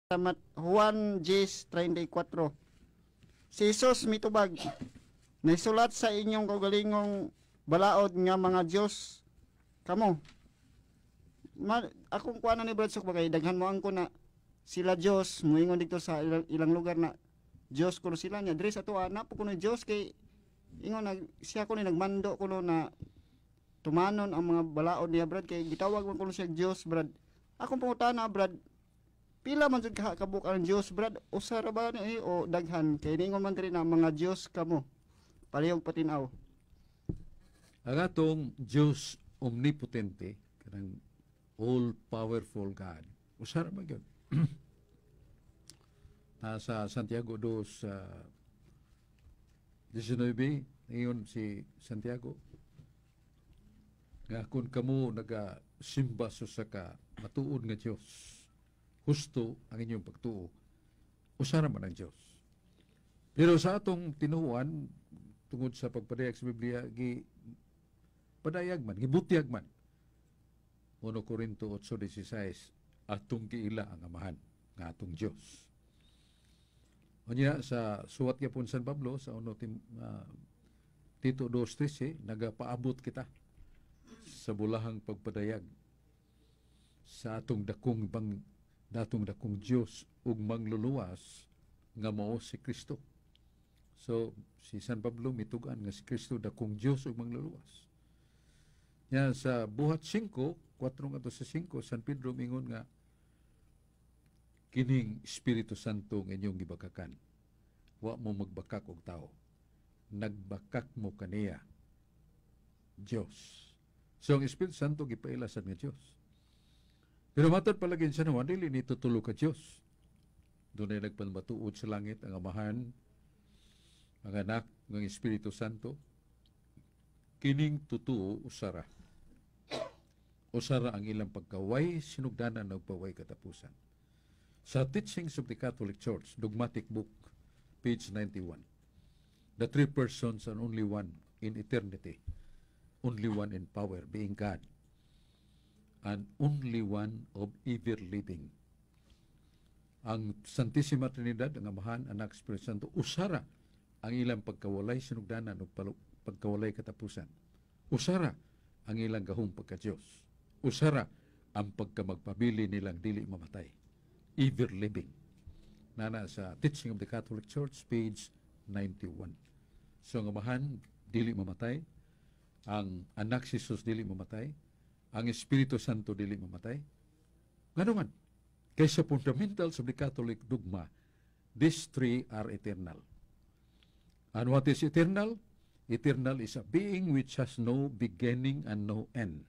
Juan 10:34. Si Jesus mitubag, "Naisulat sa inyong kaugalingong balaod nga mga Diyos kamo." Akong kuha na ni Brad Sok ba kay daghan mo angko na sila Diyos, muingon dito sa ilang lugar na Diyos kuno sila niya. Diri sa atoa na po kuno Diyos kay ingon na siya kuno nagmando kuno na tumanon ang mga balaod niya, Brad, kay gitawag man kuno siya Diyos, Brad. Akong pangutana, Brad, pila man jud ka kabuk ang Dios, Brad? Usa ra ba ni eh, o daghan? Kay ningon man diri na mga Dios kamo. Palihog patin-aw. Ang atong Diyos omnipotente, kanang all-powerful God, usa ra man gyud. Nasa Santiago 2, 19, ngayon si Santiago, nga kung kamo nagasimba sa usa ka matuod nga Dios, husto ang inyong pagtuo, usa ra man ang Dios. Pero sa atong tinuohan, tungod sa pagpadayag sa Biblia, gi padayag man, gibutyag man. 1 Corinto 8:16, atong giila ang Amahan nga atong Dios. Unya sa suwat gyapon San Pablo sa 1 Tito 2:13, nagapaabot kita sa bulahang pagpadayag sa atong dakong bang datong dakong Dios ug mangluluwas nga mao si Kristo. So si San Pablo mitugan nga si Kristo dakong Dios ug mangluluwas. Yan sa Buhat 5, 4 ngadto sa 5, San Pedro mingon nga kining Espiritu Santo nga inyong gibakakan, wa mo magbakak og tao. Nagbakak mo kaniya, Dios. So ang Espiritu Santo gipaila sad nga Dios. Pero matod palagi sa Juan, dili ni tutulo ka Dios. Dunay nagpamatuod sa langit, ang Amahan, ang Anak, ng Espiritu Santo. Kining tutuo usara. Usara ang ilang pagkaway sinugdanan ug paway katapusan. Sa Teachings of the Catholic Church, Dogmatic Book, page 91. The three persons and only one in eternity, only one in power, being God, and only one of ever living. Ang Santissima Trinidad, ang Amahan, Anak, Espiritu Santo, usara ang ilang pagkawalay sinugdanan o pagkawalay katapusan. Usara ang ilang gahom pagka-Diyos. Usara ang pagkamagpabili nilang dili mamatay. Ever living. Nana sa Teaching of the Catholic Church, page 91. So ang Amahan, dili mamatay. Ang Anak si Jesus dili mamatay. Ang Espiritu Santo dili mamatay. Ngano man? Kaysa fundamentals of the Catholic dogma, these three are eternal. And what is eternal? Eternal is a being which has no beginning and no end.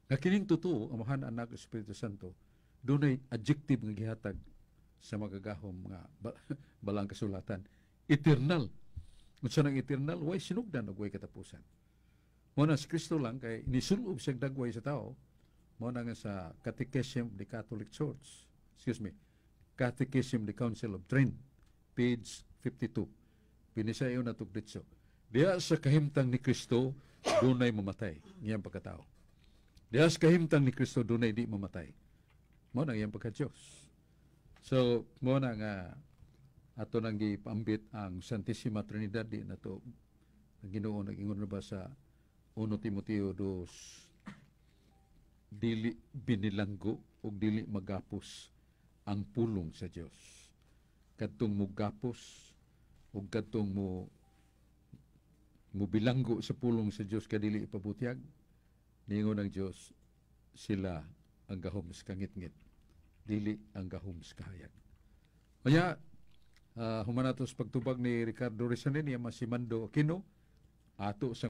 Nga kining totoo, Amahan, Anak, Espiritu Santo, dunay adjective nga gihatag sa magagahom nga balang kasulatan. Eternal. Unsa nang eternal? Way sinugdan ug way katapusan. Mao na si Kristo lang kay nisulob siyang dagway sa tao. Mao na nga sa Catechism of the Catholic Church, excuse me, Catechism of the Council of Trent, page 52. Binisayo na ditso. Diya sa kahimtang ni Kristo, dunay mamatay ngiyang pagkatao. Diya sa kahimtang ni Kristo, dunay di mamatay. Mao na iyang pagka-Diyos. So, mao na nga ato nang gipaambit ang Santissima Trinidad, di na to ang Ginoo nag-ingon na ba sa 1 Timoteo 2, dili binilanggo ug dili magapos ang pulong sa Dios. Kadtong mugapos ug kadtong mo mubilanggo sa pulong sa Dios kadili ipabutyag, ningon ng Dios, sila ang gahom sa kangitngit, dili ang gahom sa kahayag. Kaya human nato sa pagtubag ni Ricardo Rizalin, niya Mando Aquino ato sang